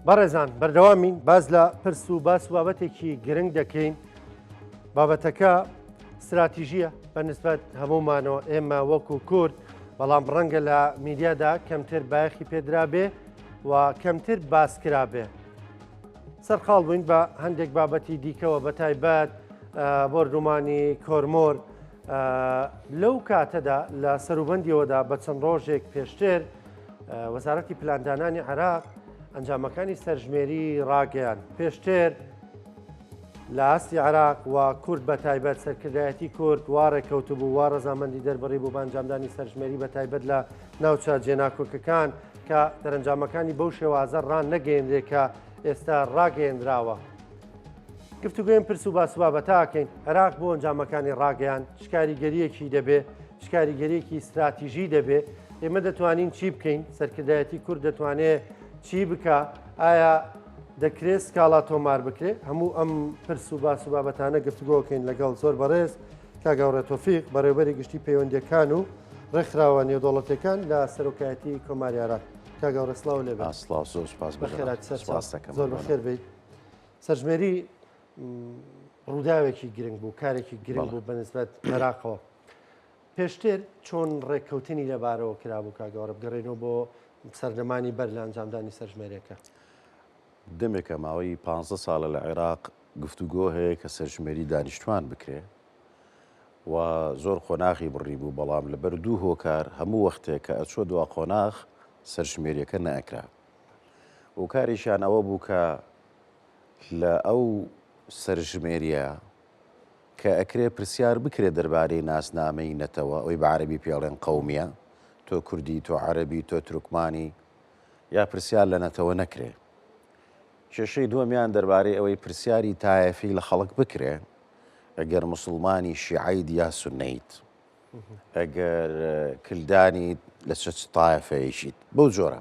بەڕێزان بەردەوامین باس لە پرس و باس و بابەتێکی گرنگ دەکەین بابەتەکە استراتیژیە بە نسبەت هەموومانەوە ئێمە وەکو کورد بەڵام ڕەنگە لە میدیادا کەمتر بایەخی پێدرابێ و کەمتر باس کرابێ سەرقاڵ بووین بە هەندێک بابەتی دیکەوە بە تایبەت بۆردومانی کۆرمۆر لەو کاتەدا لە سەروبەندیەوەدا بە چەند ڕۆژێک پێشتر وەزارەتی پلاندانانی عێراق ئەنجامەکانی سەرژمێری ڕاگەیان پێشتر لە ئاستی عێراق و کورد بە تایبەت سەرکردایەتی کورد وا ڕێککەوتبوو وا ڕەزامەندی دەربڕی بوو بە ئەنجامدانی سەرژمێری بە تایبەت لە ناوچە جێناکۆکەکان کە دەرەنجامەکانی بەو شێوازە ڕان نەگەیەنرێ کە ئێستا ڕاگەیەنراوە. گفتوگۆی ئەم پرس و باس و بابەتە ئەکەین، عێراق بۆ ئەنجامەکانی ڕاگەیاند، چ کاریگەرییەکی دەبێ، چ کاریگەرییەکی ستراتیژی دەبێ، ئێمە دەتوانین چی بکەین، سەرکردایەتی کورد دەتوانێ چی بکا، ئایا دەکرێ سکاڵا تۆمار بکرێ؟ هەموو ئەم پرس و باس و بابەتانە گفتوگۆکەین لەگەڵ زۆر بەڕێز کاک هاوڕێ تۆفیق، بەڕێوەبەری گشتی پەیوەندییەکان و ڕێکخراوە نێودەوڵەتیەکان لە سەرۆکایەتی کۆماری عێراق. کاک هاوڕێ سڵاو لێ بێت. سڵاو زۆر سوپاس بەخێرات سەر زۆر بەخێر بیت. سەرژمێری ڕووداوێکی گرنگ بوو، کارێکی گرنگ بوو بەنسبەت عێراقەوە. پێشتر چۆن ڕێککەوتنی لەبارەوە کرابوو کاک هاوڕێ بگەڕێینەوە بۆ سەردەمانی بەر لە ئەنجامدانی سەرژمێریەکە؟ دەمێکە ماوەی پ ساڵە لە عێراق گفتوگۆ هەیە کە سەرژمێری دانیشتوان بکرێ و زۆر قۆناغی بڕی بوو، بەڵام لەبەر دوو هۆکار هەموو وەختێک کە ئەچوە دوا قۆناغ سەرژمێریەکە نەئەکرا. هۆکارێکیان ئەوە بوو کە لە ئەو سەرژمێریە کە ئەکرێ پرسیار بکرێ دەربارەی ناسنامەی نەتەوە، ئەوەی بە عەرەبی پێی ئەڵێن قەومیە، تۆ کوردی، تۆ عەرەبی، تۆ تورکمانی، یا پرسیار لە نەتەوە نەکرێ. کێشەی دووەمیان دەربارەی ئەوەی پرسیاری تایەفی لە خەڵک بکرێ، ئەگەر موسڵمانی شیعەیت یا سوننەیت، ئەگەر کلدانیت لە چ تایەفەیەکیت، بەو جۆرە.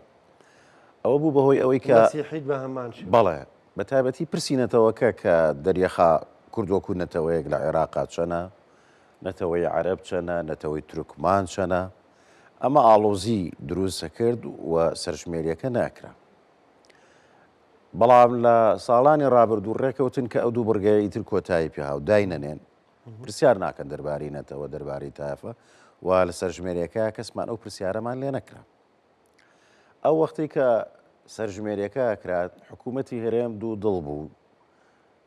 ئەوە بوو بەهۆی ئەوەی کە مەسیحیت بە هەمان شێوە. بەڵێ، بە تایبەتی پرسی نەتەوەکە کە دەریەخا کورد وەکوو نەتەوەیەک لە عێراقا چەنە، نەتەوەی عەرەب چەنە، نەتەوەی تورکمان چەنە، ئەمە ئاڵۆزی دروست ئەکرد و سەرژمێرییەکە نەئەکرا. بەڵام لە ساڵانی ڕابردوو ڕێکەوتن کە ئەو دوو بڕگەیە ئیتر کۆتایی پێ هاو داینەنێن، پرسیار ناکەن دەربارەی نەتەوە، دەربارەی تایەفە و لە سەرژمێرییەکە کەسمان ئەو پرسیارەمان لێ نەکرا. ئەو وەختەی کە سەرژمێریەکە ئەکرا حکوومەتی هەرێم دوو دڵ بوو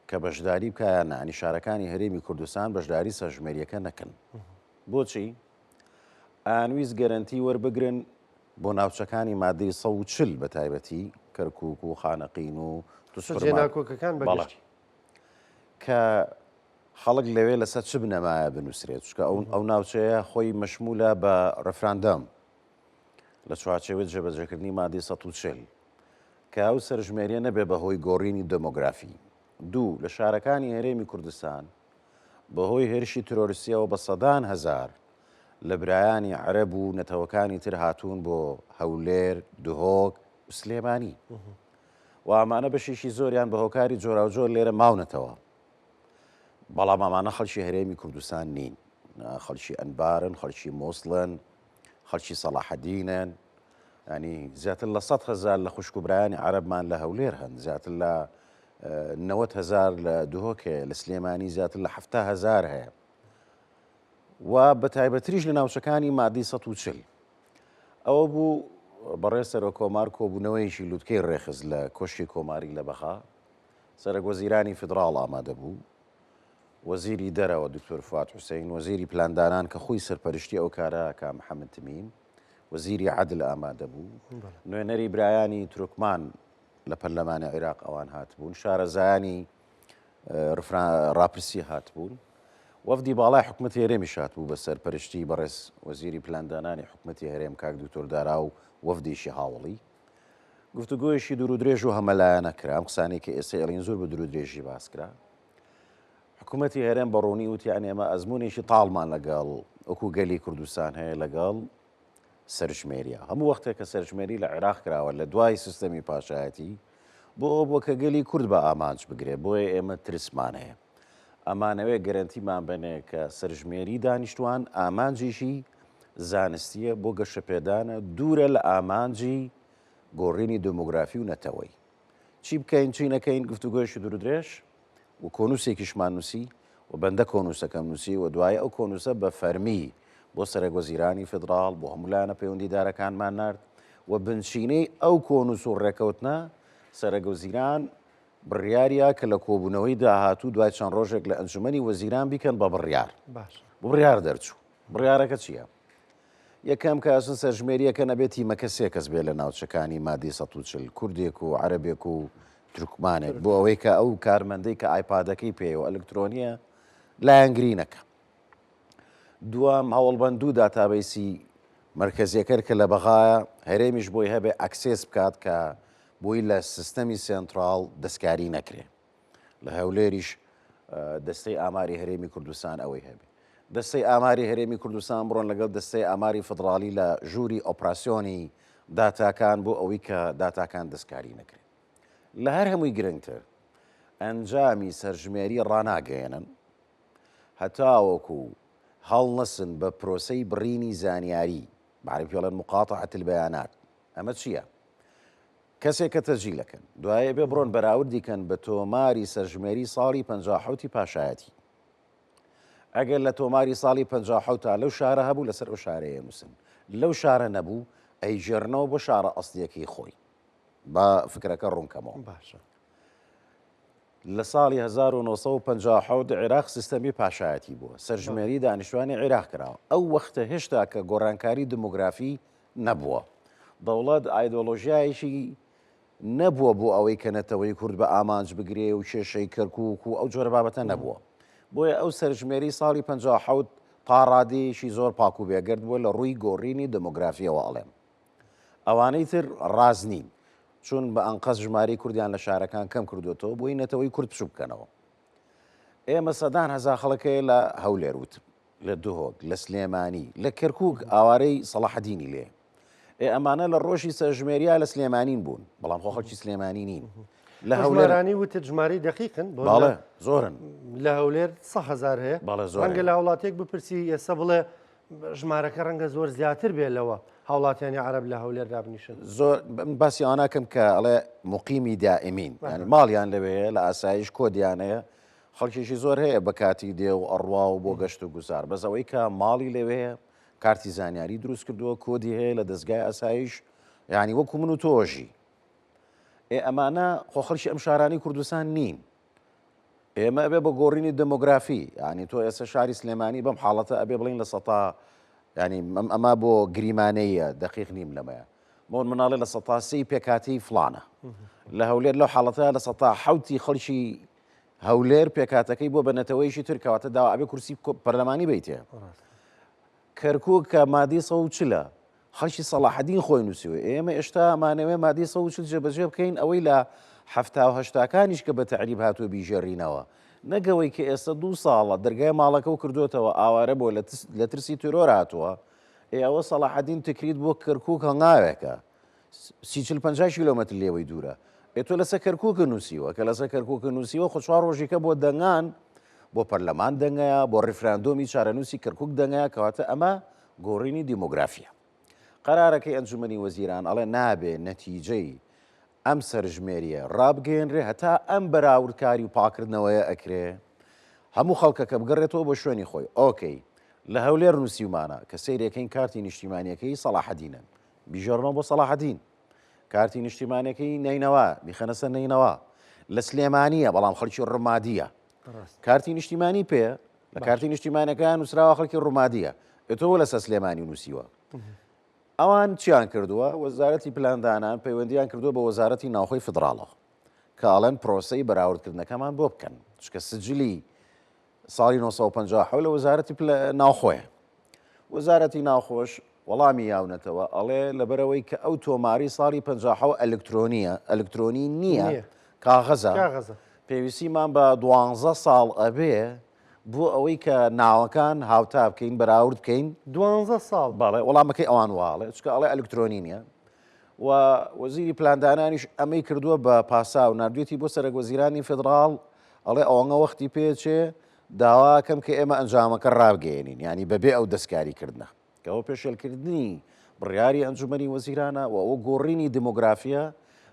کە بەشداری بکە یان نا، یانی شارەکانی هەرێمی کوردستان بەشداری سەرژمێریەکە نەکەن. بۆچی؟ ئەیانویست گەرەنتی وەربگرن بۆ ناوچەکانی مادەی 140 بە تایبەتی کەرکووک و خانەقین و توسفرمان. جێناکۆکەکان بە بەڵێ. گشتی. کە خەڵک لەوێ لەسەر چ بنەمایە بنووسرێت، چونکە ئەو ئەو ناوچەیە خۆی مەشموولە بە ڕێفراندەم. لە چوارچێوەی جێبەجێکردنی مادەی 140 کە ئەو سەرژمێریە نەبێ بە هۆی گۆڕینی دێمۆگرافی. دوو، لە شارەکانی هەرێمی کوردستان بە هۆی هێرشی ترۆریستیەوە بە سەدان هەزار لە برایانی عەرەب و نەتەوەکانی تر هاتوون بۆ هەولێر، دهۆک و سلێمانی و ئەمانە بەشێکی زۆریان بە هۆکاری جۆراوجۆر لێرە ماونەتەوە. بەڵام ئەمانە خەڵکی هەرێمی کوردستان نین، خەڵکی ئەنبارن، خەڵکی موسڵن، خەڵکی سەڵاحەدینن، ینی زیاتر لە 100 هەزار لە خوشک و برایانی عەرەبمان لە هەولێر هەن، زیاتر لە 90 هەزار لە دهۆک هەیە، لە سلێمانی زیاتر لە 70 هەزار هەیە و بە تایبەتریش لە ناوچەکانی مادەی 140. ئەوە بوو بەڕێز سەرۆک کۆمار کۆبوونەوەیەکی لوتکەی ڕێخست لە کۆشکی کۆماری لە بەغا، سەرەک وەزیرانی فیدڕاڵ ئامادە بوو، وەزیری دەرەوە دکتۆر فواد حوسەین، وەزیری پلاندانان کە خۆی سەرپەرشتی ئەو کارە ئەکا محەمەد تمیم، وەزیری عەدل ئامادە بوو، نوێنەری برایانی تورکمان لە پەرلەمانی عیراق ئەوان هاتبوون، شارەزایانی ڕاپرسی هاتبوون، وەفدی باڵای حکومەتی هەرێمیش هاتبوو بە سەرپەرشتی بەڕێز وەزیری پلاندانانی حکومەتی هەرێم کاک دکتۆر دارا و وەفدێکی هاوەڵی. گفتوگۆیەکی دوورودرێژ و هەمەلایەنە کرا، ئەم قسانەی کە ئێستا ئەڵێین زۆر بە دوورودرێژی باس کرا. حکوومەتی هەرێم بە ڕوونی وتیان ئێمە ئەزموونێکی تاڵمان لەگەڵ وەکو گەلی کوردستان هەیە لەگەڵ سەرژمێریە. هەموو وەختێک کە سەرژمێری لە عێراق کراوە لە دوای سیستەمی پاشایەتی بۆ ئەوە بووە کە گەلی کورد بە ئامانج بگرێ، بۆیە ئێمە ترسمان هەیە. ئەمانەوێ گەرەنتیمان بەنێ کە سەرژمێری دانیشتوان ئامانجیشی زانستییە بۆ گەشەپێدانە، دوورە لە ئامانجی گۆڕینی دێمۆگرافی و نەتەوەیی. چی بکەین چی نەکەین، گفتوگۆیەکی دوورودرێژ و کۆنووسێکیشمان نووسی و بەندە کۆنووسەکەم نووسی و دوای ئەو کۆنووسە بە فەرمی بۆ سەرەکوەزیرانی فیدراڵ، بۆ هەموو لایەنە پەیوەندیدارەکانمان نارد و بنچینەی ئەو کۆنووس و ڕێکەوتنە سەرەکوەزیران بڕیاریا کە لە کۆبوونەوەی داهاتوو دوای چەند ڕۆژێک لە ئەنجومەنی وەزیران بیکەن بە بڕیار. باشە. بڕیار دەرچوو. بڕیارەکە چییە؟ یەکەم کە ئەچن سەرژمێرییەکەن ئەبێ تیمەکە سێ کەس بێ لە ناوچەکانی مادەی 140، کوردێک و عەرەبێک و تورکمانێک، بۆ ئەوەی کە ئەو کارمەندەی کە ئایپادەکەی پێیە و ئەلکترۆنییە لایەنگری نەکا. دووەم، هەوڵبەن دوو database ی مەرکەزیەکەر کە لە بەغایە، هەرێمیش بۆی هەبێ access بکات کە بۆی لە سیستەمی سێنتراڵ دەستکاری نەکرێ. لە هەولێریش دەستەی ئاماری هەرێمی کوردستان ئەوەی هەبێ. دەستەی ئاماری هەرێمی کوردستان بڕۆن لەگەڵ دەستەی ئاماری فدڕاڵی لە ژووری ئۆپراسیۆنی داتاکان بۆ ئەوەی کە داتاکان دەستکاری نەکرێن. لە هەر هەمووی گرنگتر ئەنجامی سەرژمێری ڕاناگەیەنن هەتاوەکو هەڵنەسن بە پرۆسەی بڕینی زانیاری، بە عەرەبی پێڵێن مقاطعة البیانات، ئەمە چییە؟ کەسێک کە تەسجیل ئەکەن دوای ئەبێ بڕۆن بەراوردی کەن بە تۆماری سەرژمێری ساڵی 57 پاشایەتی ئەگەر لە تۆماری ساڵی 57 تا لەو شارە هەبوو لەسەر ئەو شارەیە نووسن لەو شارە نەبوو ئەیگێڕنەوە بۆ شارە ئەسلیەکەی خۆی با فکرەکە ڕوونکەمەوە باشە لە ساڵی 1957 عێراق سیستەمی پاشایەتی بووە سەرژمێری دانیشتوانی عێراق کراوە ئەو وەختە هێشتا کە گۆڕانکاری دموگرافی نەبووە. دەوڵەت ئایدۆلۆژیایەکی نەبووە بۆ ئەوەی کە نەتەوەی کورد بە ئامانج بگرێ و کێشەی کەرکووک و ئەو جۆرە بابەتە نەبووە. بۆیە ئەو سەرژمێری ساڵی 57 تا ڕادەیەکی زۆر پاک و بێگەرد بووە لە ڕووی گۆڕینی دێمۆگرافییەوە ئەڵێم. ئەوانەی تر ڕاست نین. چون بە ئەنقەست ژمارەی کوردیان لە شارەکان کەم کردووەتەوە بۆی نەتەوەی کورد بچووک بکەنەوە. ئێمە سەدان هەزار خەڵک هەیە لە هەولێر وتم. لە دهۆک، لە سلێمانی، لە کەرکووک ئاوارەی سەڵاحەدینی لێ. ئێ ئەمانە لە ڕۆژی سەرژمێریا لە سلێمانین بوون، بەڵام خۆ خەڵکی سلێمانی نین. لە هەولێر ژمارانی وتت ژمارەی دەقیقن بۆ بەڵێ زۆرن. لە هەولێر 100,000 هەیە. بەڵێ زۆر ڕەنگە لە هاوڵاتیەک بپرسی ئێستا بڵێ ژمارەکە ڕەنگە زۆر زیاتر بێ لەوە هاوڵاتیانی عەرەب لە هەولێر دابنیشن. زۆر من باسی ئەوە ناکەم کە ئەڵێ مقیمی دائمین یانی ماڵیان لەوێیە لە ئاسایش کۆدیان هەیە خەڵکێکی زۆر هەیە بە کاتی دێ و ئەڕوا و بۆ گەشت و گوزار، بەس ئەوەی کە ماڵی لەوێیە، کارتی زانیاری دروست کردووە، کۆدی هەیە لە دەزگای ئاسایش، یانی وەکو من و تۆ ژی. ئێ ئەمانە خۆ خەڵکی ئەم شارانەی کوردستان نین. ئێمە ئەبێ بە گۆڕینی دێمۆگرافی، یانی تۆ ئێستا شاری سلێمانی بەم حاڵەتە ئەبێ بڵێین لە سەتا یانی ئەمە بۆ گریمانەیە دەقیق نیم لەمەیە. بۆ مناڵێ لە سەتا سێی پێکهاتەی فڵانە. لە هەولێر لەو حاڵەتە لە سەتا حەوتی خەڵکی هەولێر پێکهاتەکەی بووە بە نەتەوەیەکی تر کەواتە داوا ئەبێ کورسی پەرلەمانی بیتێ. کەرکوک کە مادەی 140 خەڵکی سەڵاحەدین خۆی نووسیوە ئێمە ئێشتا ئەمانەوێ مادەی 140 جێبەجێ بکەین ئەوەی لە حەفتا و هەشتاکانیش کە بە تەعریب هاتووە بیژێڕینەوە نەگەوەی کە ئێستا دوو ساڵە دەرگای ماڵەکە و کردوێتەوە ئاوارە بۆ لە ترسی تیرۆر هاتووە ئێ ئەوە سەڵاحەدین تکریت بۆ کەرکوک هەنگاوێکە سی چل 50 کیلۆمەتر لێوەی دوورە ئێ تۆ لەسەر کەرکووکە نووسیوە کە لەسەر کەرکووکە نووسیوە خۆ چوار ڕۆژیکە بۆ دەنگان بۆ پەرلەمان دەنگەیە بۆ ڕیفراندۆمی چارەنووسی کەرکووک دەنگەیە کەواتە ئەمە گۆڕینی دیمۆگرافیە قەرارەکەی ئەنجومەنی وەزیران ئەڵێ نابێ نەتیجەی ئەم سەرژمێریە ڕابگەیەنرێ هەتا ئەم بەراوردکاری و پاکردنەوەیە ئەکرێ هەموو خەڵکەکە بگەڕێتەوە بۆ شوێنی خۆی ئۆکەی لە هەولێر نووسیومانە کە سەیرەکەین کارتی نیشتیمانیەکەی سەڵاحەدینە بیگێڕنەوە بۆ سەڵاحەدین کارتی نیشتیمانەکەی نەینەوا بیخەنە سەر نەینەوا لە سلێمانیە بەڵام خەڵکی ڕمادیە کارتی نیشتیمانی پێ لە کارتی نیشتیمانەکە نووسراوە خەڵکی ڕمادیە ئێتۆ لەسەر سلێمانی نووسیوە ئەوان چیان کردووە وەزارەتی پلاندانان پەیوەندیان کردووە بە وەزارەتی ناوخۆی فدراڵەوە کە ئەڵێن پرۆسەی بەراوردکردنەکەمان بۆ بکەن چکە سجلی ساڵی 1950 لە وەزارەتی ناوخۆیە وەزارەتی ناوخۆش وەڵامی یاونەتەوە ئەڵێ لەبەرەوەی کە ئەو تۆماری ساڵی 50 ئەلکترۆنیە ئەلکترۆنی نییە کاغەزە پێویستیمان بە دوانزە ساڵ ئەبێ بۆ ئەوەی کە ناوەکان هاوتا بکەین بەراورد بکەین دوانزە ساڵ بەڵێ وەڵامەکەی ئەوان واڵێ چکە ئەڵێ ئەلکترۆنی نییە و وەزیری پلاندانانیش ئەمەی کردووە بە پاسا و نردوێتی بۆ سەرەک وەزیرانی فدراڵ ئەڵێ ئەوەنگە وەختی پێچێ داواکەم کە ئێمە ئەنجامەکە ڕابگەیەنین یانی بەبێ ئەو دەستکاری کردنە کە ئەوە پێشێلکردنی بڕیاری ئەنجومەنی وەزیرانە و ئەوە گۆڕینی دیمۆگرافیە.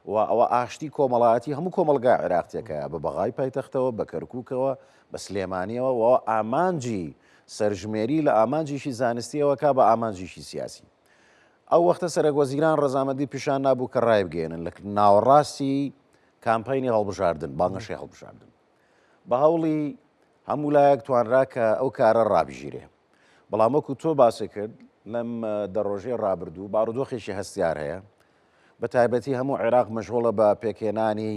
و ئەوە ئاشتی کۆمەڵایەتی هەموو کۆمەڵگای عێراق تێکایە بە بەغای پایتەختەوە بە کەرکووکەوە بە سلێمانیەوە و ئامانجی سەرژمێری لە ئامانجیشی زانستیەوە کا بە ئامانجیشی سیاسی. ئەو وەختە سەرەک وەزیران ڕەزامەندی پیشان نابوو کە ڕایبگەیەنن لە ناوەڕاستی کامپەینی هەڵبژاردن، بانگەشەی هەڵبژاردن. بە هەوڵی هەموو لایەک توانرا کە ئەو کارە ڕابگیرێ. بەڵام وەکو تۆ باست کرد لەم دە ڕۆژەی ڕابردوو بارودۆخێکی هەستیار هەیە. بە تایبەتی هەموو عێراق مەشغوڵە بە پێکهێنانی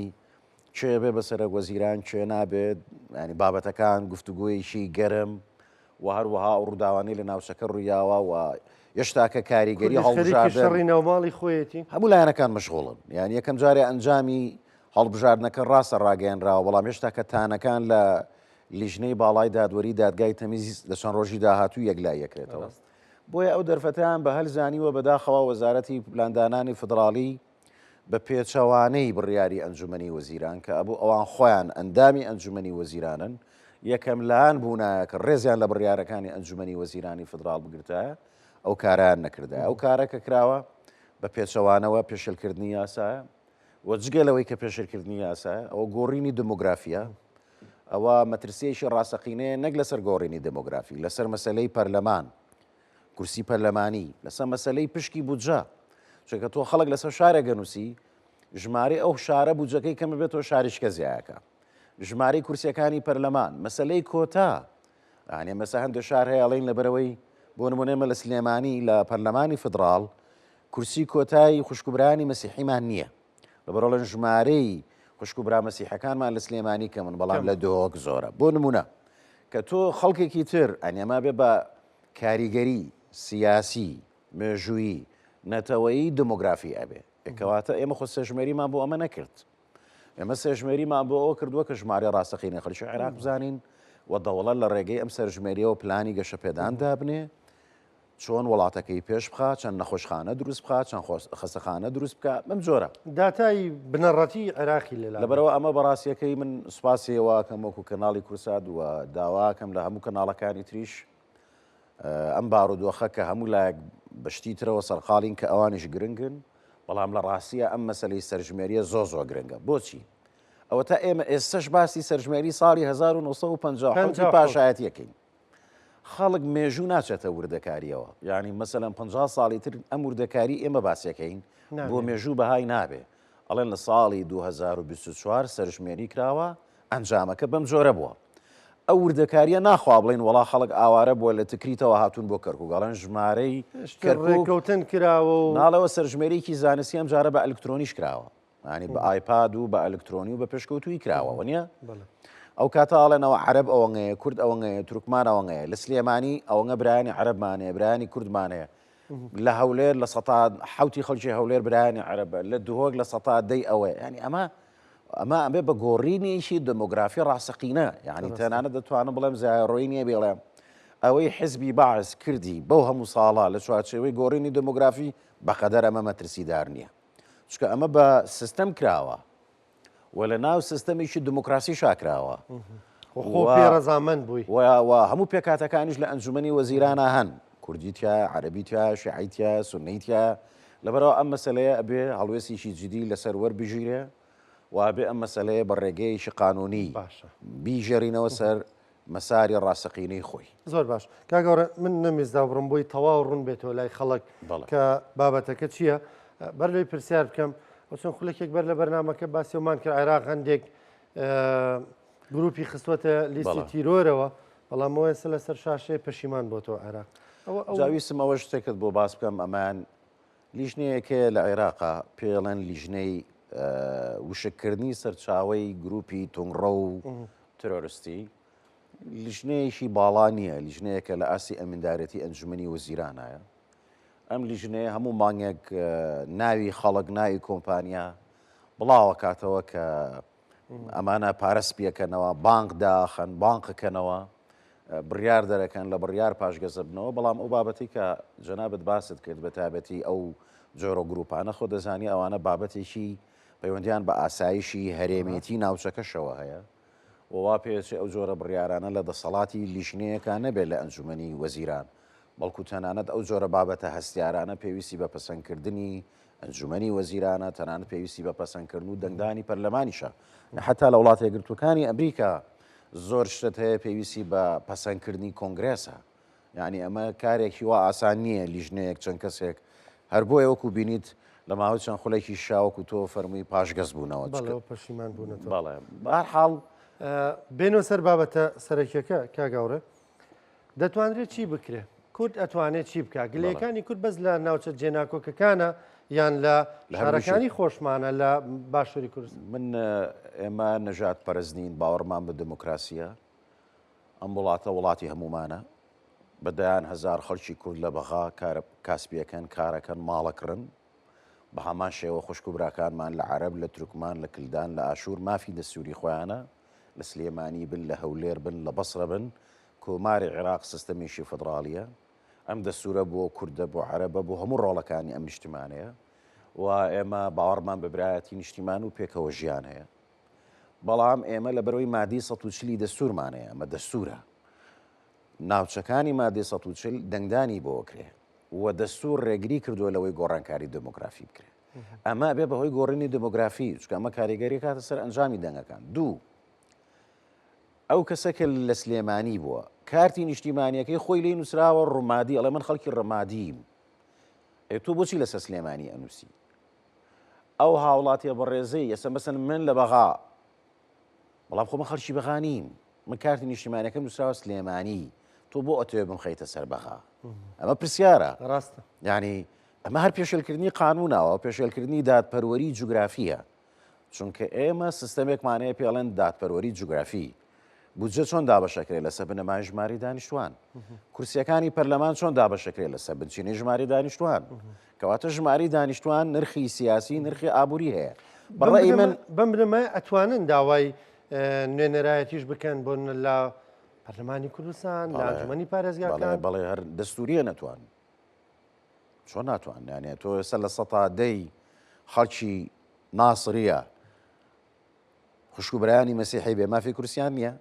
کێ بێ بە سەرەک وەزیران کێ نابێت، یانی بابەتەکان گفتوگۆیەکی گەرم و هەروەها ئەو ڕووداوانەی لە ناوچەکە ڕوویاوە و هێشتاکە کاریگەری کوردیش خەریکی هەڵبژاردن شەڕی ناوماڵی خۆیەتی. هەموو لایەنەکان مەشغوڵن یان یەکەم جارێ ئەنجامی هەڵبژاردنەکە ڕاستە ڕاگەیەنراوە بەڵام هێشتا کە تانەکان لە لیژنەی باڵای دادوەری دادگای تەمیز لە چەند ڕۆژی داهاتوو یەکلایی ئەکرێتەوە بۆیە ئەو دەرفەتەیان بە هەل زانیوە بەداخەوە وەزارەتی پلاندانانی فدراڵی بە پێچەوانەی بڕیاری ئەنجومەنی وەزیران کە ئەبوو ئەوان خۆیان ئەندامی ئەنجومەنی وەزیرانن، یەکەم لایەن بوونایە کە ڕێزیان لە بڕیارەکانی ئەنجومەنی وەزیرانی فدراڵ بگرتایە، ئەو کارەیان نەکردایە. ئەو کارە کە کراوە بە پێچەوانەوە پێشێلکردنی یاسایە و جگە لەوەی کە پێشێلکردنی یاسایە، ئەوە گۆڕینی دمۆگرافییە، ئەوە مەترسییەکی ڕاستەقینەیە نەک لەسەر گۆڕینی دمۆگرافی، لەسەر مەسەلەی پەرلەمان. کورسی پەرلەمانی، لەسەر مەسەلەی پشکی بودجە، چونکە تۆ خەڵک لەسەر شارێک ئەنووسی، ژمارەی ئەو شارە بودجەکەی کەم بێتەوە شاریشکە زیایەکە. ژمارەی کورسیەکانی پەرلەمان، مەسەلەی کۆتا، یعنی مەسە هەندێک شار هەیە ئەڵێن لەبەرەوەی بۆ نمونە ئێمە لە سلێمانی لە پەرلەمانی فدراڵ کورسی کۆتای خوشک و برایانی مەسیحیمان نییە. لەبەرئەڵێن ژمارەی خوشک و برا مەسیحەکانمان لە سلێمانی کەمن بەڵام لە دهۆک زۆرە. بۆ نمونە کە تۆ خەڵکێکی تر ئەنێما بێ بە کاریگەری سیاسی، مێژوویی، نەتەوەیی، دمۆگرافی ئەبێ. کەواتە ئێمە خۆ سەرژمێریمان بۆ ئەمە نەکرد. ئێمە سەرژمێریمان بۆ ئەوە کردووە کە ژمارەی ڕاستەقینەی خەڵکی عێراق بزانین و دەوڵەت لە ڕێگەی ئەم سەرژمێریەوە پلانی گەشەپێدان دابنێ چۆن وڵاتەکەی پێش بخا، چەند نەخۆشخانە دروست بخا، چەند خەستەخانە دروست بکا، بەم جۆرە. داتای بنەڕەتی عێراقی لەلا بێت. لەبەرئەوە ئەمە بەڕاستیەکەی من سوپاسی ئێوە ئەکەم وەکو کەناڵی کوردسات و داوا ئەکەم لە هەموو کەناڵەکانی تریش ئەم بارودۆخە کە هەموو لایەک بە شتی ترەوە سەرقاڵین کە ئەوانیش گرنگن، بەڵام لە ڕاستیە ئەم مەسەلەی سەرژمێریە زۆر زۆر گرنگە. بۆچی؟ ئەوەتا ئێمە ئێستەش باسی سەرژمێری ساڵی 1957 پاشایەتی ئەکەین. خەڵک مێژوو ناچێتە وردەکاریەوە یعنی مەسەلەن 50 ساڵی تر ئەم وردەکاری ئێمە باسیەکەین بۆ مێژوو بەهای نابێ ئەڵێن لە ساڵی 2024 سەرژمێری کراوە ئەنجامەکە بەم جۆرە بووە ئەو وردەکاریە ناخوا بڵین وڵا خەڵک ئاوارە بووە لە تکریتەوە هاتوون بۆ کەرکک ئەڵێن ژمارەی کەرکوکەوتن کراوە و ناڵەوە سەرژمێریکی زانستی ئەم جارە بە ئەلکترۆنیش کراوە ینی بە ئایپاد و بە ئەلکترۆنی و بە پێشکەوتووی کراوە وەنیە ئەو کاتە ئاڵێنەوە عەرب ئەوەنگەیە کورد ئەوەنگەیە تورکمان ئەوەنگەیە لە سلێمانی ئەوەنگە برایانی عەرەبمانەیە برایانی کوردمانەیە لە هەولێر 7% خەڵکی هەولێر برایانی عەرەبە لە دهۆک 10% ئەوەیە ینی ئەمە ئەمە ئەبێ بە گۆڕینێکی دمۆگرافی ڕاستەقینە یعنی تەنانەت دەتوانم بڵێم زایەڕۆی نییە بێڵێم ئەوەی حزبی بەعس کردی بەو هەموو ساڵە لە چوارچێوەی گۆڕینی دمۆگرافی بەقەدەر ئەمە مەترسیدار نییە چونکە ئەمە بە سیستەم کراوە و لە ناو سیستەمێکی دموکراسی شاکراوە خۆ پێ ڕەزامەند بووی و هەموو پێکاتەکانیش لە ئەنجومەنی وەزیرانە هەن کوردی تیا عەربی تیا شیعی تیا سوننەی تیا لەبەرەوە ئەم مەسلەیە ئەبێ هەڵوێستێکی جدی لەسەر وەربگیرێ و ئەبێ ئەم مەسلەیە بە ڕێگەیەکی قانونی باشە بیژێرینەوە سەر مەساری ڕاستەقینەی خۆی. زۆر باش کاک هاوڕێ من نەمویست دابڕم بۆی تەواو ڕوون بێتەوە لای خەڵک کە بابەتەکە چییە بەر لەوەی پرسیار بکەم ئەو چەند خولەکێک بەر لە بەرنامەکە باسی ئەومان کرد عێراق هەندێک گروپی خستووەتە لیستی تیرۆرەوە بەڵام ئەوە ئێستا لەسەر شاشەیە پەشیمان بۆتەوە عێراق ئەوە ئەو جا ویستم ئەوە شتێکت بۆ باس بکەم ئەمان لیژنەیەک هەیە لە عێراقا پێڵێن لیژنەی وشککردنی سەرچاوەی گروپی توندڕەو و ترۆرستی لیژنەیەکی باڵا نییە لیژنەیەکە لە ئاستی ئەمیندارێتی ئەنجومەنی وەزیرانایە ئەم لیژنەیە هەموو مانگێک ناوی خەڵک ناوی کۆمپانیا بڵاوەکاتەوە کە ئەمانە پارە سپیەکەنەوە بانق داخەن بانقکەنەوە بڕیار دەرەکەن لە بڕیار پاشگەزەبنەوە بەڵام ئەو بابەتی کە جەنابت باست کرد بە تایبەتی ئەو جۆرە گروپانە خۆ دەزانی ئەوانە بابەتێکی پەیوەندیان بە ئاسایشی هەرێمێتی ناوچەکەشەوە هەیە و وا پێچێ ئەو جۆرە بڕیارانە لە دەسەڵاتی لیژنەیەکا نەبێت لە ئەنجومەنی وەزیران بەڵکو تەنانەت ئەو جۆرە بابەتە هەستیارانە پێویستی بە پەسەندکردنی ئەنجومەنی وەزیرانە، تەنانەت پێویستی بە پەسەندکردن و دەنگدانی پەرلەمانیشە. حەتا لە وڵاتە یەکگرتووەکانی ئەمریکا زۆر شتت هەیە پێویستی بە پەسەندکردنی کۆنگرێسە. یعنی ئەمە کارێکی وا ئاسان نییە لیژنەیەک چەند کەسێک هەر بۆیە وەکو بینیت لە ماوەی چەند خولێکی شاوەکو تۆ فەرمووی پاشگەز بوونەوە بەڵێ پەشیمان بوونەتەوە. بەڵێ بەهەرحاڵ بێنەوە سەر بابەتە سەرەکیەکە کاک هاوڕێ. دەتوانرێت چی بکرێ؟ کورد ئەتوانێت چی بکا؟ گلەیەکانی کورد بەس لە ناوچە جێناکۆکەکانە یان لە شارەکانی خۆشمانە لە باشووری کوردستان؟ من ئێمە نەژاد پەرست نین، باوەڕمان بە دێموکراسییە. ئەم وڵاتە وڵاتی هەموومانە. بە دەیان هەزار خەڵکی کورد لە بەغا کارە کاسپییەکەن، کارەکەن، ماڵەکڕن. بە هەمان شێوە خوشک و براکانمان لە عەرەب، لە تورکمان، لە کلدان، لە ئاشوور مافی دەستووری خۆیانە. لە سلێمانی بن، لە هەولێر بن، لە بەسرە بن، کۆماری عێراق سیستەمێکی فیدڕاڵییە. ئەم دەستوورە بۆ کوردە، بۆ عەرەبە، بۆ هەموو ڕۆڵەکانی ئەم نیشتیمانەیە و ئێمە باوەڕمان بە برایەتی نیشتیمان و پێکەوە ژیان هەیە. بەڵام ئێمە لەبەرئەوەی مادەی 140 ی دەستوورمان هەیە، ئەمە دەستوورە. ناوچەکانی مادەی 140 دەنگدانی بۆ ئەکرێ و دەستوور ڕێگری کردووە لەوەی گۆڕانکاری دێمۆگرافی بکرێ. ئەمە ئەبێ بەهۆی گۆڕینی دێمۆگرافی، چونکە ئەمە کاریگەری کاتە سەر ئەنجامی دەنگەکان. دوو، ئەو کەسە کە لە سلێمانی بووە، کارتی نیشتیمانیەکەی خۆی لێی نووسراوە ڕمادی، ئەڵێ من خەڵکی ڕمادیم. ئەی تۆ بۆچی لەسەر سلێمانی ئەنووسی؟ ئەو هاوڵاتیە بەڕێزەی ئێستا مەسەن من لە بەغا، بەڵام خۆ من خەڵکی بەغا نیم، من کارتی نیشتیمانەکەم نووسراوە سلێمانی، تۆ بۆ ئەتەوێ بمخەیتە سەر بەغا؟ ئەمە پرسیارە. ڕاستە. یعنی ئەمە هەر پێشێلکردنی قانونەوە، پێشێلکردنی دادپەروەری جوگرافیە. چونکە ئێمە سیستەمێکمان هەیە پێڵێن دادپەروەری جوگرافی. بودجە چۆن دابەشەکرێت لەسەر بنەمای ژماری دانیشتوان؟ کورسیەکانی پەرلەمان چۆن دابەشەکرێت لەسەر بنچینەی ژماری دانیشتوان؟ کەواتە ژماری دانیشتوان نرخی سیاسی نرخی ئابووری هەیە. بەڕەئی من بەم بنەمایە ئەتوانن داوای نوێنەرایەتیش بکەن بۆ لە پەرلەمانی کوردستان لە ئەنجومەنی پارێزگاکان؟ بەڵێ هەر دەستوریە نەتوان. چۆن ناتوان یانێ تۆ ئێستا لە سەتا دەی خەڵکی ناسریە خوشک و برایانی مەسیحی بێ مافی کورسیان نییە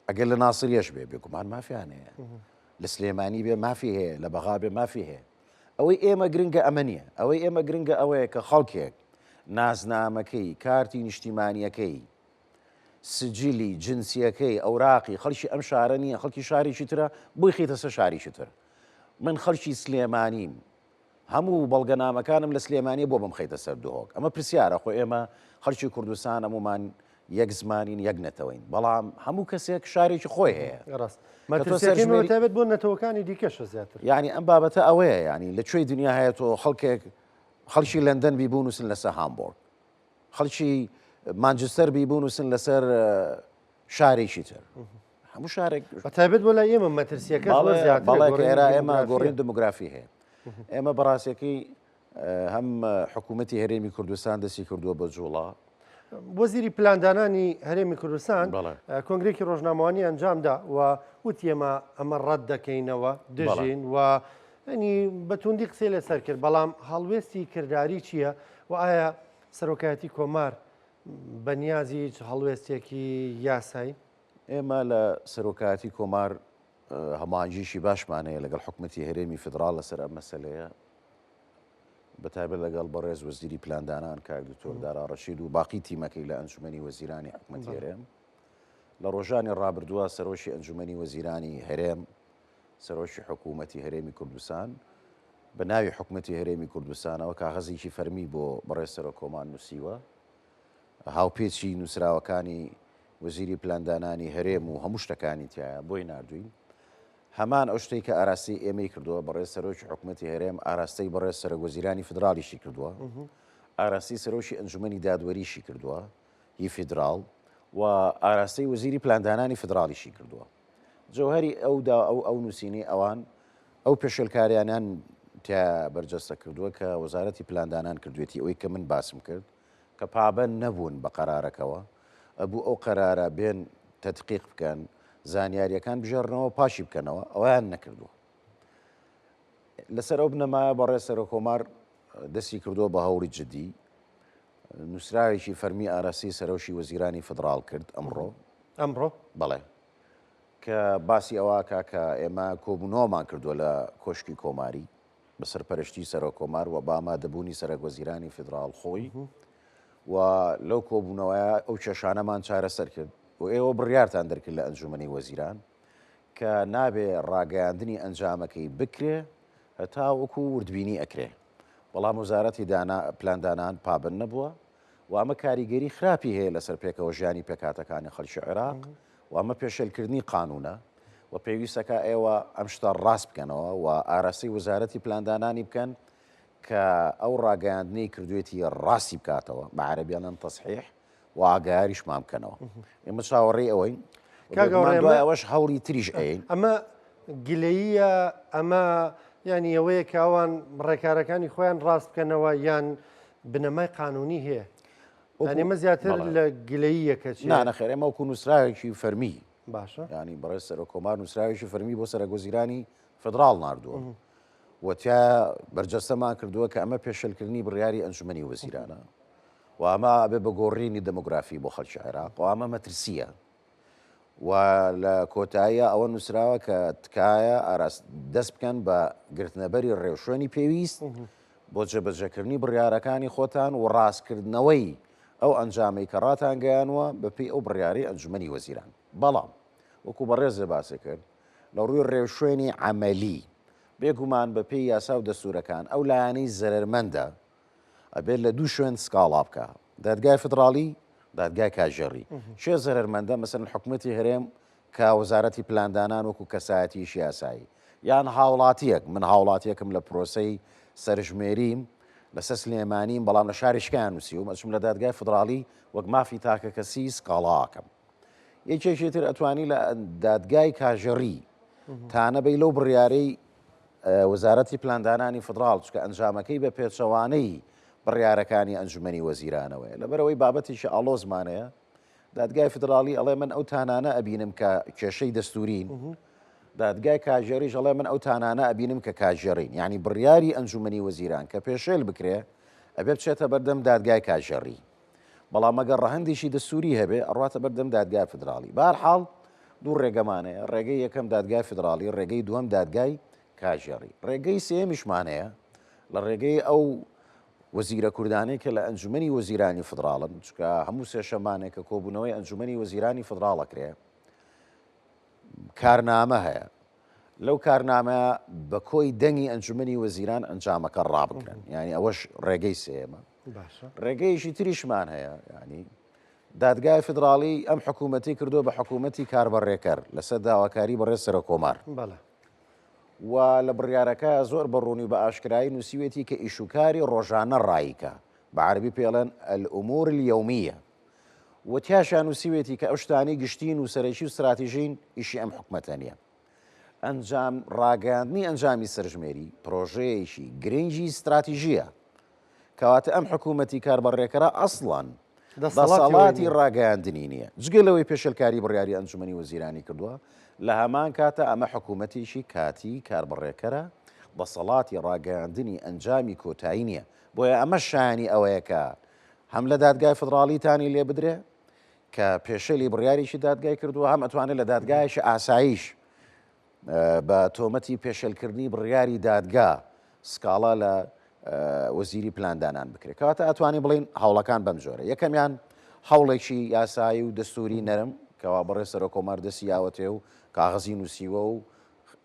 ئەگەر لە ناسریەش بێ بێگومان مافیان هەیە لە سلێمانی بێ مافی هەیە لە بەغا بێ مافی هەیە ئەوەی ئێمە گرنگە ئەمە نییە ئەوەی ئێمە گرنگە ئەوەیە کە خەڵکێک نازنامەکەی کارتی نیشتیمانیەکەی سجلی جنسیەکەی ئەوراقی خەڵکی ئەم شارە نییە خەڵکی شارێکی ترە بۆی خیتە سەر شارێکی تر من خەڵکی سلێمانیم هەموو بەڵگەنامەکانم لە سلێمانیە بۆ بمخەیتە سەر دهۆک ئەمە پرسیارە خۆ ئێمە خەڵکی کوردستان هەموومان یەک زمانین یەک نەتەوەین بەڵام هەموو کەسێک شارێکی خۆی هەیە ڕاست مەترسیەکەی تایبەت بۆ نەتەوەکانی دیکەشە زیاتر یعنی ئەم بابەتە ئەوەیە یعنی لە کوێی دنیا هەیە تۆ خەڵکێک خەڵکی لەندەن بی بونوسن لەسەر هامبۆرگ خەڵکی مانجستەر بی بونوسن لەسەر شارێکی تر هەموو شارێک بە تایبەت بۆ لای ئێمە مەترسیەکە زۆر زیاترە بەڵێ کە گۆڕینی ئێرە ئێمە دیموگرافیە. گۆڕین دیموگرافی هەیە ئێمە بەڕاستەکەی هەم حکوومەتی هەرێمی کوردستان دەستی کردووە بە جوڵە وەزیری پلاندانانی هەرێمی کوردستان بەڵێ. کۆنگرێکی ڕۆژنامەوانی ئەنجامدا و وتی ئێمە ئەمە ڕەت دەکەینەوە دژین و ینی بە توندی قسەی لەسەر کرد بەڵام هەڵوێستی کرداری چییە و ئایا سەرۆکایەتی کۆمار بە نیازی هیچ هەڵوێستێکی یاسایی؟ ئێمە لە سەرۆکایەتی کۆمار هەماهەنگیی باشمان هەیە لەگەڵ حکومەتی هەرێمی فیدراڵ لەسەر ئەم مەسەلەیە، بەتایبەت لەگەڵ بەڕێز وەزیری پلاندانان کاک دکتۆر دارا ڕەشید و باقی تیمەکەی لە ئەنجومەنی وەزیرانی حکومەتی هەرێم. لە ڕۆژانی ڕابردووە سەرۆکی ئەنجومەنی وەزیرانی هەرێم، سەرۆکی حکوومەتی هەرێمی کوردستان بە ناوی حکومەتی هەرێمی کوردستانەوە کاغەزێکی فەرمی بۆ بەڕێز سەرۆککۆمار نووسیوە، هاوپێچی نووسراوەکانی وەزیری پلاندانانی هەرێم و هەموو شتەکانی تیایە بۆی ناردووین. هەمان ئەو شتەی کە ئاراستەی ئێمەی کردووە، بەڕێز سەرۆکی حکومەتی هەرێم ئاراستەی بەڕێز سەرۆکوەزیرانی فیدراڵیشی کردووە، ئاراستەی سەرۆکی ئەنجومەنی دادوەریشی کردووە هی فیدراڵ و ئاراستەی وەزیری پلاندانانی فیدراڵیشی کردووە. جەوهەری ئەو دا ئەو ئەو نووسینەی ئەوان ئەو پێشێلکاریانیان تیا بەرجەستە کردووە کە وەزارەتی پلاندانان کردوێتی ئەوەی کە من باسم کرد کە پابەند نەبوون بە قەرارەکەوە ئەبوو ئەو قەرارە بێن تەدقیق بکەن زانیاریەکان بژێڕنەوە پاشی بکەنەوە ئەویان نەکردووە لەسەر ئەو بنەمایە بەڕێز سەرۆکۆمار دەستی کردووە بە هەوڵی جدی نووسراوێکی فەرمی ئاراستەی سەرۆکی وەزیرانی فیدراڵ کرد ئەمڕۆ. ئەمڕۆ؟ بەڵێ. کە باسی ئەوە کا کە ئێمە کۆبوونەوەمان کردووە لە کۆشکی کۆماری. بە سەرپەرشتی سەرۆککۆمار و بە ئامادەبوونی سەرەکوەزیرانی فیدراڵ خۆی و لەو کۆبوونەوەیە ئەو کێشانەمان چارەسەر کرد و ئێوە بڕیارتان دەرکرد لە ئەنجومەنی وەزیران کە نابێ ڕاگەیاندنی ئەنجامەکەی بکرێ هەتاوەکو وردبینی ئەکرێ بەڵام وەزارەتی دانا پلاندانان پابەند نەبووە و ئەمە کاریگەری خراپی هەیە لەسەر پێکەوە ژیانی پێکهاتەکانی خەڵکی عێراق و ئەمە پێشێلکردنی قانونە و پێویستەکە ئێوە ئەم شتە ڕاست بکەنەوە و ئاراستەی وەزارەتی پلاندانانی بکەن کە ئەو ڕاگەیاندنەی کردوێتی ڕاستی بکاتەوە، بە عەرەبی ئەڵێن تصحیح، و ئاگایاریشمان بکەنەوە. ئێمە چاوەڕێی ئەوەین. کاک بێگومان ئەوڕێ دوای ئەمە ئەوەش هەوڵی تریش ئەیەین. ئەمە گلەییە، ئەمە یانی ئەوەیە کە ئەوان ڕێکارەکانی خۆیان ڕاست بکەنەوە یان بنەمای قانونی هەیە؟ یانی وەکو ئەمە زیاتر بەڵێ. لە گلەییەکە نا چێ؟ نەخێر ئێمە وەکو نووسراوێکی فەرمی باشە. یانی بەڕێز سەرۆک کۆمار نووسراوێکی فەرمی بۆ سەرەکوەزیرانی فیدراڵ ناردووە و تیایا بەرجەستەمان کردووە کە ئەمە پێشێلکردنی بڕیاری ئەنجومەنی وەزیرانە و ئەمە ئەبێ بە گۆڕینی دەمۆگرافی بۆ خەڵکی عێراق و ئەمە مەترسییە و لە کۆتاییە ئەوە نووسراوە کە تکایە ئاراست دەست بکەن بە گرتنەبەری ڕێوشوێنی پێویست بۆ جێبەجێکردنی بڕیارەکانی خۆتان و ڕاستکردنەوەی ئەو ئەنجامەی کە ڕاتان گەیانوە بەپێی ئەو بڕیارەی ئەنجومەنی وەزیران. بەڵام وەکو بەڕێزێ باسی کرد لە ڕووی ڕێوشوێنی عەمەلی، بێگومان بە پێی یاسا و دەستوورەکان ئەو لایەنەی زەرەرمەندە ئەبێت لە دوو شوێن سکاڵا بکا، دادگای فیدڕاڵی، دادگای کارگێڕی. کێ زەرەرمەندە؟ مەسەلەن حکومەتی هەرێم کە وەزارەتی پلاندانان وەکو کەسایەتییەکی یاسایی، یان هاوڵاتییەک، من هاوڵاتییەکم لە پرۆسەی سەرژمێریم لەسەر سلێمانیم بەڵام لە شاری شکایان نووسیوم، ئەچم لە دادگای فیدڕاڵی وەک مافی تاکەکەسی سکاڵا ئەکەم. یەکێکی تر ئەتوانی لە دادگای کاژێڕی تانە بەی لەو بڕیارەی وەزارەتی پلاندانانی فدراڵ چکە ئەنجامەکەی بە پێچەوانەی بڕیارەکانی ئەنجومەنی وەزیرانەوەیە لەبەرەوەی بابەتێکی ئاڵۆزمانەیە دادگای فدراڵی ئەڵێ من ئەو تانانە ئەبینم کە کێشەی دەستورین دادگای کاژێریش ئەڵێ من ئەو تانانە ئەبینم کە کاژێڕین یعنی بڕیاری ئەنجومەنی وەزیران کە پێشێل بکرێ ئەبێ بچێتە بەردەم دادگای کاژێڕی بەڵام ئەگەر ڕەهەندێکی دەستووری هەبێ ئەڕواتە بەردەم دادگای فیدراڵی. بەهەرحاڵ دوو ڕێگەمان هەیە، ڕێگەی یەکەم دادگای فیدراڵی، ڕێگەی دووەم دادگای کارگێڕی. ڕێگەی سێیەمیشمان هەیە لە ڕێگەی ئەو وەزیرە کوردانەی کە لە ئەنجومەنی وەزیرانی فیدراڵن، چونکە هەموو سێشەمانێک کە کۆبوونەوەی ئەنجومەنی وەزیرانی فیدراڵ ئەکرێ کارنامە هەیە، لەو کارنامەیە بە کۆی دەنگی ئەنجومەنی وەزیران ئەنجامەکە ڕابگرن، یانی ئەوەش ڕێگەی سێیەمە. ڕێگەیەکی تریشمان هەیە ینی دادگای فیدراڵی ئەم حکوومەتی کردو بە حکوومەتی کاربەڕێکەر لەسەر داواکاری بەڕێز سەرۆکۆمار و لە بڕیارەکە زۆر بە ڕوونی بە ئاشکرایی نووسیوێتی کە ئیشوکاری ڕۆژانە ڕایکە بە عربی پێڵێن الأمور اليومية و تیاشا نووسیوێتی کە ئەو شتانی گشتین و سەرەکی و ستراتیژین ئیشی ئەم حکومەتە نییە. ئەنجام ڕاگەیاندنی ئەنجامی سەرژمێری پرۆژەیەکی گرنگی ستراتیژییە. کەواتە ئەم حکوومەتی کاربەڕێکەرە ئەسڵەن دەسەڵاتی ڕاگەیاندنی نییە. جگە لەوەی پێشێلکاری بڕیاری ئەنجومەنی وەزیرانی کردووە، لە هەمان کاتا ئەمە حکوومەتێکی کاتیی کاربەڕێکەرە، دەسەڵاتی ڕاگەیاندنی ئەنجامی کۆتایی نییە. بۆیە ئەمەش شایانی ئەوەیە کە هەم لە دادگای فیدڕاڵی تانی لێ بدرێ کە پێشێلی بڕیارێکی دادگای کردووە، هەم ئەتوانێت لە دادگایەکی ئاساییش بە تۆمەتی پێشێلکردنی بڕیاری دادگا سکاڵا لە وەزیری پلاندانان بکرێت. کەواتە ئەتوانین بڵێین هەوڵەکان بەم جۆرە، یەکەمیان هەوڵێکی یاسایی و دەستووری نەرم کەوا بەڕێز سەرۆککۆمار دەستی یاوەتێ و کاغەزی نووسیوە و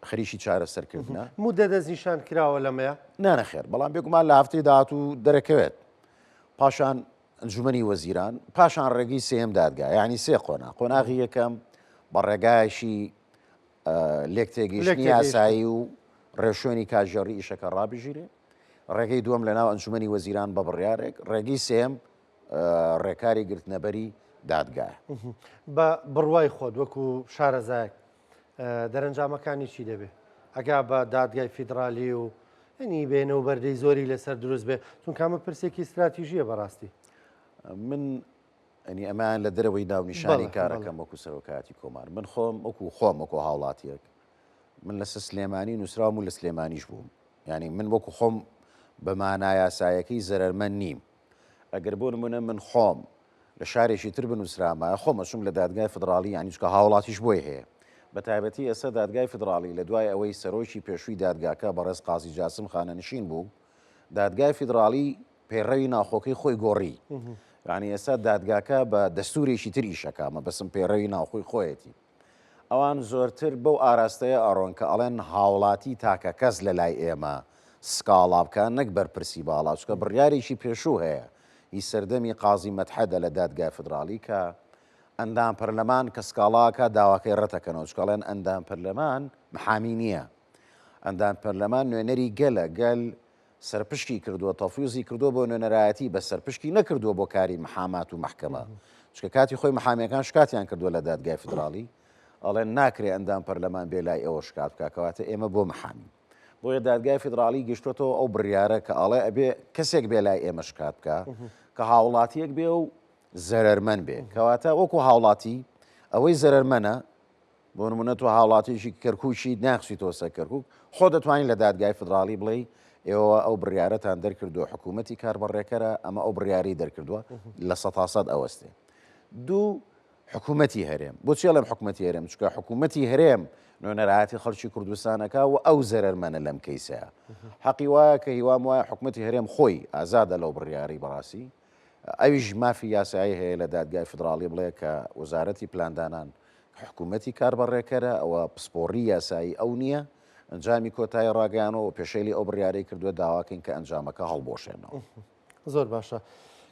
خەریکی چارەسەرکردنە. مودە دەستنیشان کراوە لەمەیە؟ نا نەخێر، بەڵام بێگومان لە هەفتەی داهاتوو دەرەکەوێت. پاشان ئەنجومەنی وەزیران، پاشان ڕێگەی سێیەم دادگا، یانی سێ قۆناغ، قۆناغی یەکەم بە ڕێگایەکی لێکتێگەیشتنی یاسایی و ڕێوشوێنی کارگێڕی ئیشەکە ڕابژیرێ، ڕێگەی دووەم لەناو ئەنجومەنی وەزیران بە بڕیارێک، ڕێگەی سێیەم ڕێکاری گرتنەبەری دادگایە. بە بڕوای خۆت وەکو شارەزایەک دەرەنجامەکانی چی دەبێ ئەگا بە دادگای فیدرالی و ینی بێنە و بەردەی زۆری لەسەر دروست بێ چونکە ئەمە پرسێکی استراتیژیە بەڕاستی. من ئەنی ئەمەیان لە دەرەوەی ناونیشانی کارەکەم وەکو سەرۆکایەتی کۆمار من خۆم وەکو خۆم وەکو هاوڵاتیەک من لەسەر سلێمانی نووسراوم و لە سلێمانیش بووم یعنی من وەکو خۆم بە مانا یاسایەکەی زەرەرمەند نیم ئەگەر بۆ نمونە من خۆم لە شارێکی تر بنووسرامایە خۆم ئەچووم لە دادگای فیدراڵی یانی چونکە هاوڵاتیش بۆی هەیە. بە تایبەتی ئێستا دادگای فیدراڵی لە دوای ئەوەی سەرۆکی پێشووی دادگاکە بەڕێز قازی جاسم خانەنشین بوو، دادگای فیدراڵی پەیڕەوی ناوخۆکەی خۆی گۆڕی. یانی ئێستا دادگاکە بە دەستوورێکی تر ئیش ئەکا، مەبەستم پەیڕەوی ناوخۆی خۆیەتی. ئەوان زۆرتر بەو ئاراستەیە ئەڕۆن کە ئەڵێن هاوڵاتی تاکە کەس لە لای ئێمە سکاڵا بکا نەک بەرپرسی باڵا، چونکە بڕیارێکی پێشوو هەیە هی سەردەمی قازی مەدحەدە لە دادگای فیدراڵی کە ئەندام پەرلەمان کە سکاڵا ئەکا داواکەی ڕەتەکەنەوە چونکە ئەڵێن ئەندام پەرلەمان محامی نییە ئەندام پەرلەمان نوێنەری گەلە گەل سەرپشکی کردووە تەفویزی کردووە بۆ نوێنەرایەتی بە سەرپشکی نەکردووە بۆ کاری محامات و مەحکەمە چونکە کاتی خۆی محامیەکان شکاتیان کردووە لە دادگای فیدراڵی ئەڵێن ناکرێ ئەندام پەرلەمان بێ لای ئەوە شکات بکا کەواتە ئێمە بۆ محامین بۆیە دادگای فیدراڵی گەشتۆتەوە ئەو بڕیارە کە ئەڵێ ئەبێ کەسێک بێ لای ئێمە شکات بکا کە هاوڵاتیەک بێ و زەرەرمەند بێ کەواتە وەکو هاوڵاتی ئەوەی زەرەرمەنە بۆ نمونە تۆ هاوڵاتیکی کەرکوکی ناخسیتەوە سەر کەرکک خۆ دەتوانین لە دادگای فدراڵی بڵێ ئێوە ئەو بڕیارەتان دەرکردووە حکوومەتی کاربەڕێکەرە ئەمە ئەو بڕیاری دەرکردووە لە سەتاسەد ئەوەستێ دوو حکوومەتی هەرێم بۆچی ئەڵێم حکوومەتی هەرێم چونکە حکوومەتی هەرێم نوێنەرایەتی خەڵکی کوردستانەکە و ئەو زەرەرمەنە لەم کەیسەیە حەقی وایە کە هیوام وایە حکوومەتی هەرێم خۆی ئازادە لەو بڕیاری بەڕاستی ئەویش مافی یاسایی هەیە لە دادگای فیدراڵی بڵێ کە وەزارەتی پلاندانان حکوومەتی کاربەڕێکەرە، ئەوە پسپۆڕی یاسایی ئەو نییە، ئەنجامی کۆتایی ڕاگەیانەوە و پێشێلی ئەو بڕیارەی کردووە، داواکەین کە ئەنجامەکە هەڵبوەشێنەوە. زۆر باشە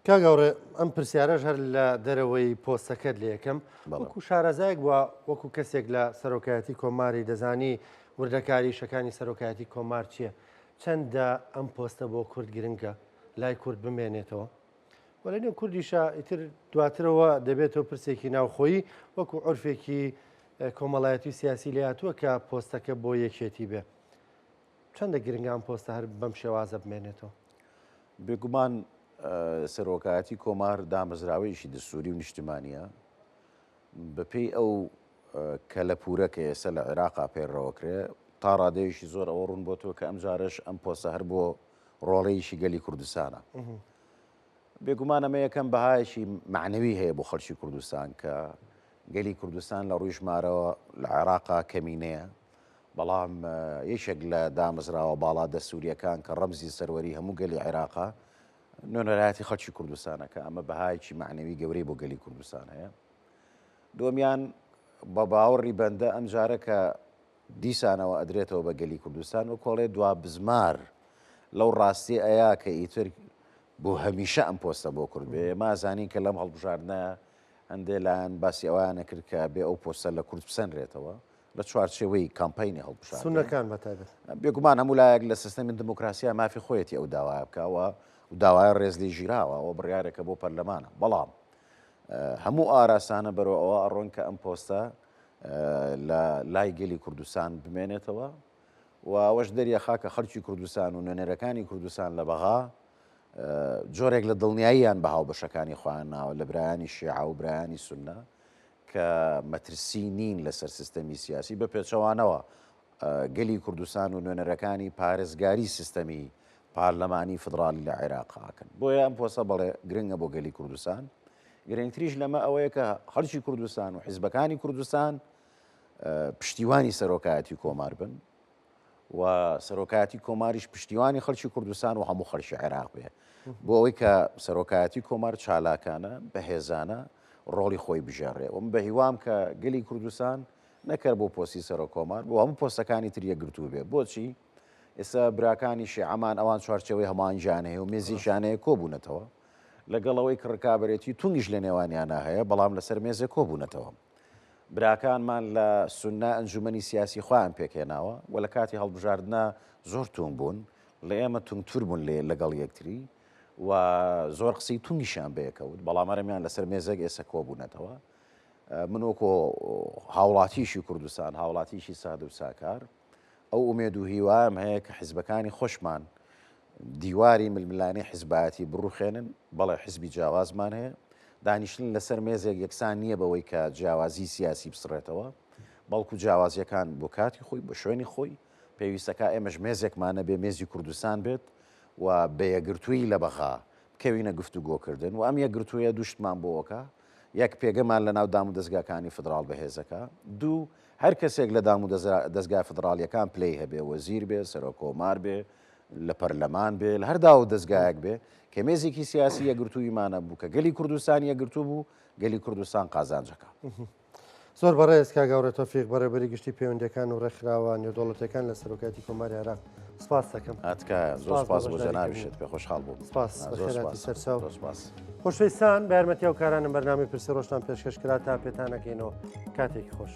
کاک هاوڕێ، ئەم پرسیارەش هەر لە دەرەوەی پۆستەکەت لێ ئەکەم، وەکو شارەزایەک و وەکو کەسێک لە سەرۆکایەتی کۆماری دەزانی وردەکاری شەکانی سەرۆکایەتی کۆمار چییە؟ چەندە ئەم پۆستە بۆ کورد گرنگە؟ لای کورد بمێنێتەوە و لە نێو کوردیشا ئیتر دواترەوە دەبێتەوە پرسێکی ناوخۆیی وەکو عرفێکی کۆمەڵایەتی و سیاسی لێهاتووە کە پۆستەکە بۆ یەکێتی بێ چەندە گرنگان پۆستە هەر بەم شێوازە بمێنێتەوە؟ بێگومان سەرۆکایەتی کۆمار دامەزراوەیەکی دەستوری و نیشتمانیە بەپێی ئەو کەلەپوورە کە ئێستا لە عێراقا پەیڕەوەکرێ تا ڕادەیەکی زۆر ئەوە ڕوون بۆتەوە کە ئەمجارەش ئەم پۆستە هەر بۆ ڕۆڵەیەکی گەلی کوردستانە. بێگومان ئەمە یەکەم بەهایەکی مەعنەوی هەیە بۆ خەڵکی کوردستان کە گەلی کوردستان لە ڕووی ژمارەوە لە عێراقا کەمینەیە، بەڵام یەکێک لە دامەزراوە باڵا دەستوورییەکان کە ڕەمزی سەروەری هەموو گەلی عێراقە نوێنەرایەتی خەڵکی کوردستانە کە ئەمە بەهایەکی مەعنەوی گەورەی بۆ گەلی کوردستان هەیە. دووەمیان بە باوەڕی بەندە ئەمجارە کە دیسانەوە ئەدرێتەوە بە گەلی کوردستان و کۆڵێ دوا بزمار لەو ڕاستی ئەیا کە ئیتر بۆ هەمیشە ئەم پۆستە بۆ کورد بێ ئێمە ئەزانین کە لەم هەڵبژاردنە هەندێ لایەن باسی ئەویانە کرد کە بێ ئەو پۆستە لە کورد بسەنرێتەوە لە چوارچێوەی کامپەینی هەڵبژاردن سوننەکان بە تایبەت. بێگومان هەموو لایەک لە سیستەمی دیموکراسیا مافی خۆیەتی ئەو داوایە بکا و داوایە ڕێز لێ گیراوە، ئەوە بڕیارێکە بۆ پەرلەمانە، بەڵام هەموو ئاراستانە بەرەو ئەوە ئەڕۆن کە ئەم پۆستە لە لای گەلی کوردستان بمێنێتەوە و ئەوەش دەریەخا کە خەڵکی کوردستان و نوێنەرەکانی کوردستان لە بەغا جۆرێک لە دڵنیاییان بە هاوبەشەکانی خۆیان ناوە لە برایانی شیعە و برایانی سوننە کە مەترسی نین لەسەر سیستەمی سیاسی، بە پێچەوانەوە گەلی کوردستان و نوێنەرەکانی پارێزگاری سیستەمی پارلەمانی فدرالی لە عێراق ئەکەن. بۆیە ئەم پۆستە بەڵێ گرنگە بۆ گەلی کوردستان. گرنگتریش لەمە ئەوەیە کە خەڵکی کوردستان و حیزبەکانی کوردستان پشتیوانی سەرۆکایەتی کۆمار بن و سەرۆکایەتی کۆماریش پشتیوانی خەڵکی کوردستان و هەموو خەڵکی عێراق بێ بۆ ئەوەی کە سەرۆکایەتی کۆمار چالاکانە بەهێزانە ڕۆڵی خۆی بژێڕێ و من بە هیوام کە گەلی کوردستان نەکەر بۆ پۆستی سەرۆک کۆمار بۆ هەموو پۆستەکانی تر یەکگرتوو بێ بۆچی ئێستا براکانی شیعەمان ئەوان چوارچێوەی هەماهەنگیان هەیە و مێزێکیان هەیە کۆبوونەتەوە لەگەڵ ئەوەی کە ڕکابەرێتی تونگیش لە نێوانیانە هەیە بەڵام لەسەر مێزێک کۆبوونەتەوە براکانمان لە سوننە ئەنجومەنی سیاسی خۆیان پێکهێناوە و لە کاتی هەڵبژاردنە زۆر تونگ بوون، لە ئێمە تونگتر بوون لێ لەگەڵ یەکتری و زۆر قسەی تونگیشیان بەیەکەوت، بەڵام هەرمیان لەسەر مێزێک ئێستا کۆبوونەتەوە. من وەکۆ هاوڵاتیشی کوردستان، هاوڵاتیشی سادە و ساکار، ئەو ئومێد و هیوایەم هەیە کە حیزبەکانی خۆشمان دیواری ململانێی حیزبایەتی بڕوخێنن، بەڵێ حیزبی جیاوازمان هەیە، دانیشتن لەسەر مێزێک یەکسان نییە بەوەی کە جیاوازی سیاسی بسڕێتەوە، بەڵکو جیاوازییەکان بۆ کاتی خۆی، بۆ شوێنی خۆی، پێویستەکا ئێمەش مێزێکمان هەبێ، مێزی کوردستان بێت و بە یەکگرتوویی لە بەغا بکەوینە گفتوگۆکردن و ئەم یەکگرتوویە دوو شتمان بۆ ئەکا. یەک پێگەمان لە ناو دام و دەزگاکانی فدراڵ بەهێزەکە دوو هەر کەسێک لە دام و دەزگا فدراڵیەکان پلەی هەبێ وەزیر بێ سەرۆک کۆمار بێ لە پەرلەمان بێ لە هەر داو و دەزگایەک بێ کە مێزێکی سیاسی یەکگرتوویمانە بوو کە گەلی کوردستان یەکگرتوو بوو گەلی کوردستان قازانجەکە. زۆر بەڕێز کاک هاوڕێ تۆفیق بەڕێوەبەری گشتی پەیوەندیەکان و ڕێکخراوە نێودەوڵەتیەکان لە سەرۆکایەتی کۆماری عێراق سپاس دەکەم. تکایە زۆر سپاس بۆ جەنابیشت پێ خۆشحاڵ بووم. سپاس بەخێرهاتی سەرچاو. زۆر سپاس. خۆشەویستان بە یارمەتی هاوکارانم بەرنامەی پرسی ڕۆژتان پێشکەش کرا تا پێتانەکەینەوە کاتێکی خۆش.